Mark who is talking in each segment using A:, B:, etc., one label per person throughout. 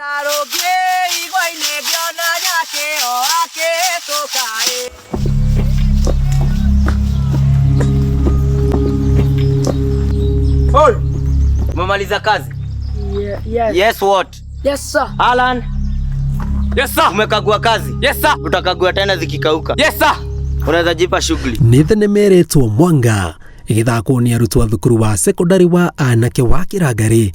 A: Ndarũngiĩ igwa-inĩ ngĩona nyakĩo akĩhĩtũka ĩ.
B: Paul, umemaliza kazi?
C: Yeah, yes.
B: Yes what?
C: Yes, sir.
B: Alan,
D: Yes sir.
B: umekagua kazi?
D: Yes sir.
B: Utakagua tena zikikauka?
D: Yes sir.
B: Unaweza jipa shughuli.
E: Nĩ thenema ĩretwo Mwanga ĩgĩthakwo nĩ arutwo a thukuru wa sekondari wa anake wa Kĩrangarĩ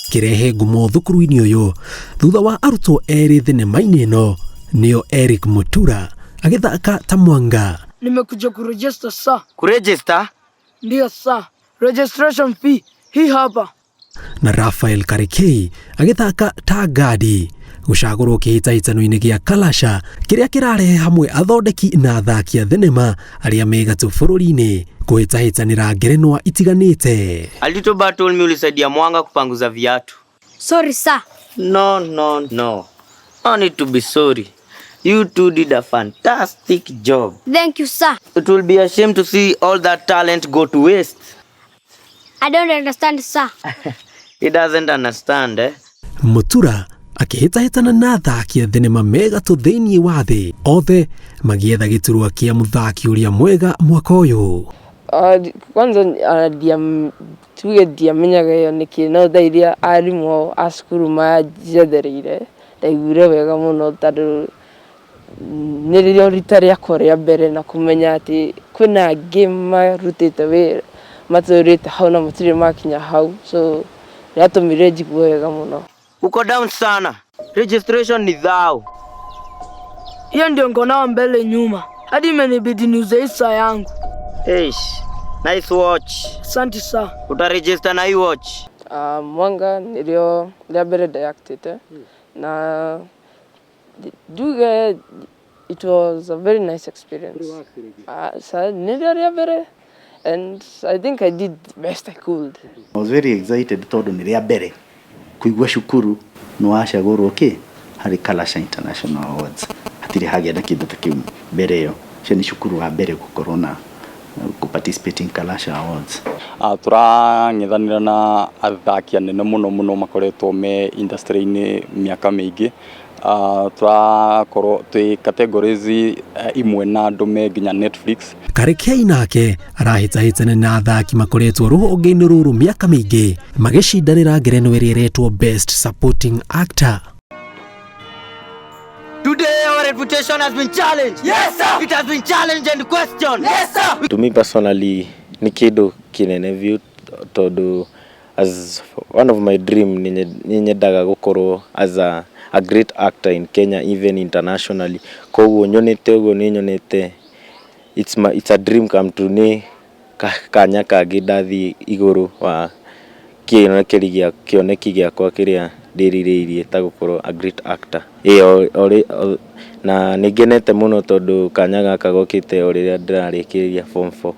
E: kĩrehe ngumo thukuru-inĩ ũyũ thutha wa arutwo erĩ thenema-inĩ ĩno nĩo Eric Mutura agĩthaka ta Mwanga.
C: Nimekuja kuregister sir.
B: Kuregister?
C: Ndiyo sir. Registration fee hii hapa.
E: Na Rafael Karekei agĩthaka ta Gadi gũcagũrwo kĩhĩtahĩtano-inĩ gĩa Kalasha kĩrĩa kĩrarehe hamwe athondeki na athaki a thenema arĩa me gatũ bũrũri-inĩ kũhĩtahĩtanĩra ngerenwa itiganĩte.
B: A little bird told me ulisaidia Mwanga kupanguza viatu.
F: Sorry, sir.
B: No, no, no. No need to be sorry. You two did a fantastic job.
F: Thank you, sir.
B: It will be a shame to see all that talent go to waste.
F: I don't understand, sir.
B: He doesn't understand, eh?
E: Mutura akĩhĩtahĩtana na athaki a thenema me gatũ thĩinĩ wa thĩ othe magĩetha gĩturwa kĩa mũthaki ũrĩa mwega mwaka ũyũ.
G: Kwanza tuge ndiamenyaga ĩyo nĩkĩ, no thaa iria arimũ a cukuru manjethereire ndaiguire wega mũno, tondũ nĩrĩo rita rĩakwa rĩa mbere na kũmenya atĩ kwĩna angĩ marutĩte wĩra matũrĩte hau na matirĩ makinya hau, so nĩatũmire njigue wega mũno.
B: Uko down sana. Registration ni thao.
C: Hiyo ndio niko nao mbele nyuma. Hadi imenibidi niuze hii saa yangu.
B: Eish. Nice watch.
C: Asante sir.
B: Utaregister na hii watch.
G: Mwanga nĩrĩo rĩa mbere ndayactĩte na nduge it was a very nice experience. Nĩrĩo rĩa mbere and I think I did the best I could.
H: I was very excited tondũ nĩ rĩa mbere kũigua cukuru nĩ wacagũrwo kĩ harĩ Kalasha International Awards. Hatirĩ hagĩa na kĩndũ ta kĩu mbere ĩyo. Ũcio nĩ cukuru wa mbere gũkorwo na kũ participate in Kalasha Awards.
I: Tũrang'ethanĩra na athaki anene mũno mũno makoretwo me industry-inĩ mĩaka mĩingĩ. Tũrakorwo twĩ categories imwe na andũ me nginya Netflix.
E: Karekei nake arahĩtahĩtana na athaki makoretwo rũhonge-inĩ rũrũ mĩaka mĩingĩ magĩcindanĩra ngerenwa ĩrĩa ĩretwo Best Supporting Actor.
B: Today our reputation has been challenged.
A: Yes, sir.
B: It has been challenged and questioned.
A: Yes, sir.
J: To me personally nĩ kĩndũ kĩnene biũ tondũ as one of my dream nĩ nyendaga gũkorwo as a great actor in Kenya, even internationally. Koguo nyonete ũguo nĩ nyonete it's a dream come true, nĩ kanya kangĩ ndathiĩ igũrũ wa kĩoneki gĩakwa kĩrĩa ndĩrirĩirie ta gũkorwo a great actor. Ĩĩ na nĩ ngenete mũno tondũ kanya gaka gokĩte o rĩrĩa ndĩrarĩkĩrĩria form 4.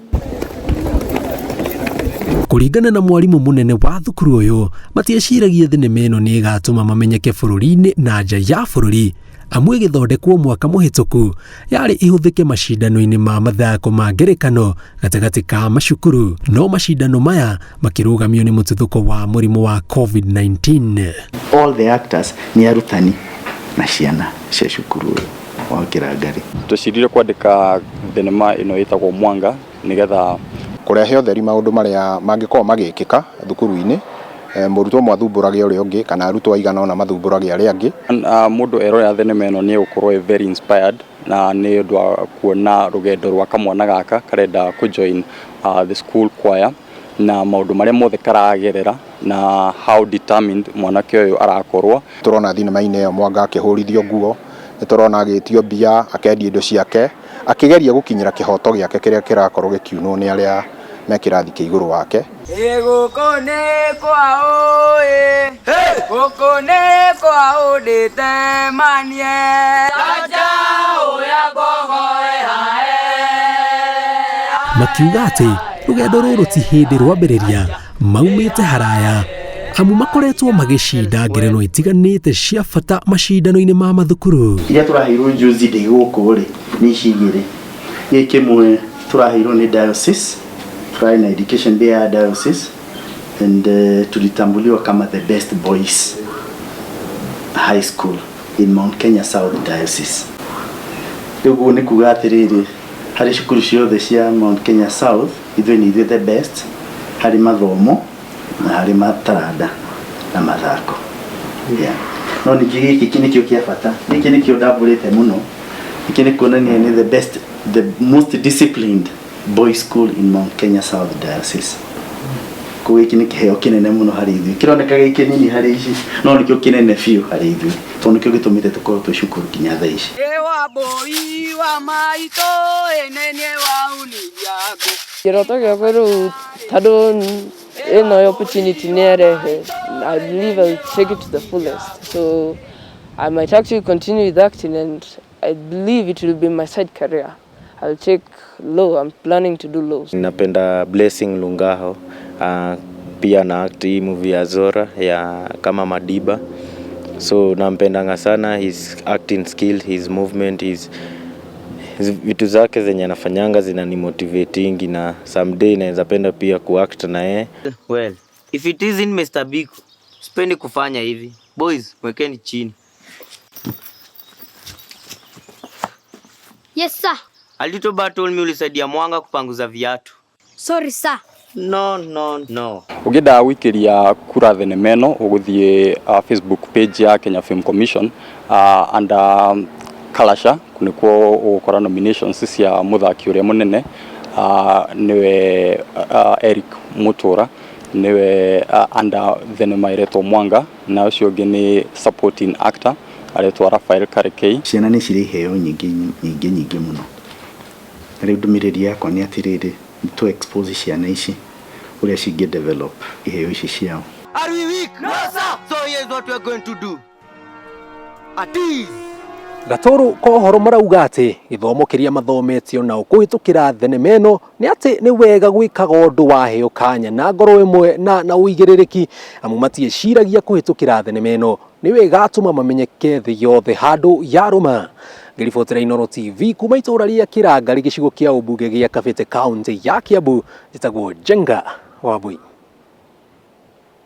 E: Kũringana na mwarimũ mũnene wa thukuru ũyũ, matieciragia thenema ĩno nĩ ĩgatũma mamenyeke bũrũri-inĩ na nja ya bũrũri, amu ĩgĩthondekwo mwaka mũhĩtũku yarĩ ĩhũthĩke macindano-inĩ ma mathako ma ngerekano gatagatĩ ka macukuru, no macindano maya makĩrũgamio nĩ mũtuthũko wa mũrimũ wa COVID-19.
H: All the actors nĩ arutani na ciana cia cukuru ũyũ wa Kĩrangarĩ.
I: Twecirire kwandĩka thenema ĩno ĩtagwo Mwanga nĩgetha
K: kũrehe ũtheri maũndũ marĩa mangĩkorwo magĩkĩka thukuru-inĩ, mũrutwo ũmwe athumbũrage ũrĩa ũngĩ kana arutwo aigana ũna mathumbũrage arĩa angĩ.
I: Mũndũ erorera thenema ĩno nĩ egũkorwo e very inspired na nĩ ũndũ wa kuona rũgendo rwa kamwana gaka karenda kũ join the school choir na maũndũ marĩa mothe karagerera na how determined mwanake ũyũ arakorwo.
K: Tũrona thinema-inĩ ĩyo Mwanga akĩhũrithio nguo, nĩ tũrona agĩtio mbia, akendia indo ciake, akĩgeria gũkinyĩra kĩhoto gĩake kĩrĩa kĩrakorwo gĩkiunwo nĩ arĩa me kĩrathi kĩa igũrũ wake.
A: Ĩ gũkũ nĩ kwa ũĩ, gũkũ nĩ kwa ũndĩtemanie.
E: Makiuga atĩ rũgendo rũrũ ti hĩndĩ rwambĩrĩria, maumĩte haraya amu makoretwo magĩcinda ngerenwa itiganĩte cia bata macindano-inĩ ma mathukuru.
H: Iria tũraheirwo juzi ndĩ gũkũ rĩ nĩ ici igĩrĩ. Gĩkĩ kĩmwe tũraheirwo nĩ diocese, tũrarĩ na education day ya diocese. And tulitambuliwa kama the best boys high school in Mount Kenya South Diocese. Rĩu ũguo nĩ kuga atĩrĩrĩ, harĩ cukuru ciothe cia Mount Kenya South, ithuĩ nĩ ithuĩ the best harĩ mathomo na harĩ mataranda na mathako. Yeah. No ningĩ gĩkĩ nĩkĩo kĩa bata, gĩkĩ nĩkĩo ndambũrĩte mũno, gĩkĩ nĩ kuonania nĩ the best, the most disciplined boys school in Mount Kenya South Diocese. Koguo gĩkĩ nĩ kĩheo kĩnene mũno harĩ ithuĩ, kĩroneka gĩ kĩnini harĩ ici, no nĩkĩo kĩnene biũ harĩ ithuĩ, tondũ nĩkĩo gĩtũmĩte tũkorwo twĩ cukuru nginya thaa ici.
A: Wa boi wa maitũ ĩnene wa unithia ngũ.
G: Kĩroto gĩakwa rĩu tondũ ĩno opportunity nĩ yarehe, I believe I'll take it to the fullest. So I might actually continue with acting, and I believe it will be my side career. I'll take law. I'm planning to do law.
J: Ninapenda Blessing Lungaho, pia na act hii movie ya Zora ya kama Madiba, so nampendanga sana his acting skill, his movement, his vitu zake zenye anafanyanga zinanimotivatingi na someday naweza penda pia kuact na yeye.
B: Well, if it isn't Mr. Biko, sipendi kufanya hivi. Boys, mwekeni chini.
F: Yes, sir.
B: Alitoba told me ulisaidia Mwanga kupanguza viatu.
F: Sorry, sir.
B: No, no, no.
I: Ũngĩenda gũikĩria kura thenema ĩno ũgũthiĩ Facebook page ya Kenya Film Commission, under Kalasha nĩkuo ũgũkora nominations cia mũthaki ũrĩa mũnene, nĩwe Eric Mutura, nĩwe under thenema ĩretwo Mwanga, na ũcio ũngĩ nĩ supporting actor aretwo Raphael Karekei.
H: Ciana nĩ cirĩ iheo nyingĩ nyingĩ nyingĩ mũno. Na rĩu ndũmĩrĩri yakwa nĩ atĩrĩrĩ, nĩ tũ expose ciana ici ũrĩa cingĩ develop iheo ici ciao.
B: Are we weak? No, sir. So here's what we are going to do. At ease.
E: Gatũrũ kohoro marauga atĩ gĩthomo kĩrĩa mathometio nao kũhĩtũkĩra thenema ĩno nĩ atĩ nĩ wega gwĩkaga ũndũ waheo kanya na ngoro ĩmwe na ũigĩrĩrĩki, amu matiĩciragia kũhĩtũkĩra thenema ĩno nĩ wega atũma mamenyeke thĩ yothe handũ yarũma. Ngĩribotera Inooro TV kuma itũũra rĩa Kĩrangarĩ, gĩcigo kĩa ũmbunge gĩa Kabete, kaũntĩ ya Kiambu, njĩtagwo Njenga Wambui.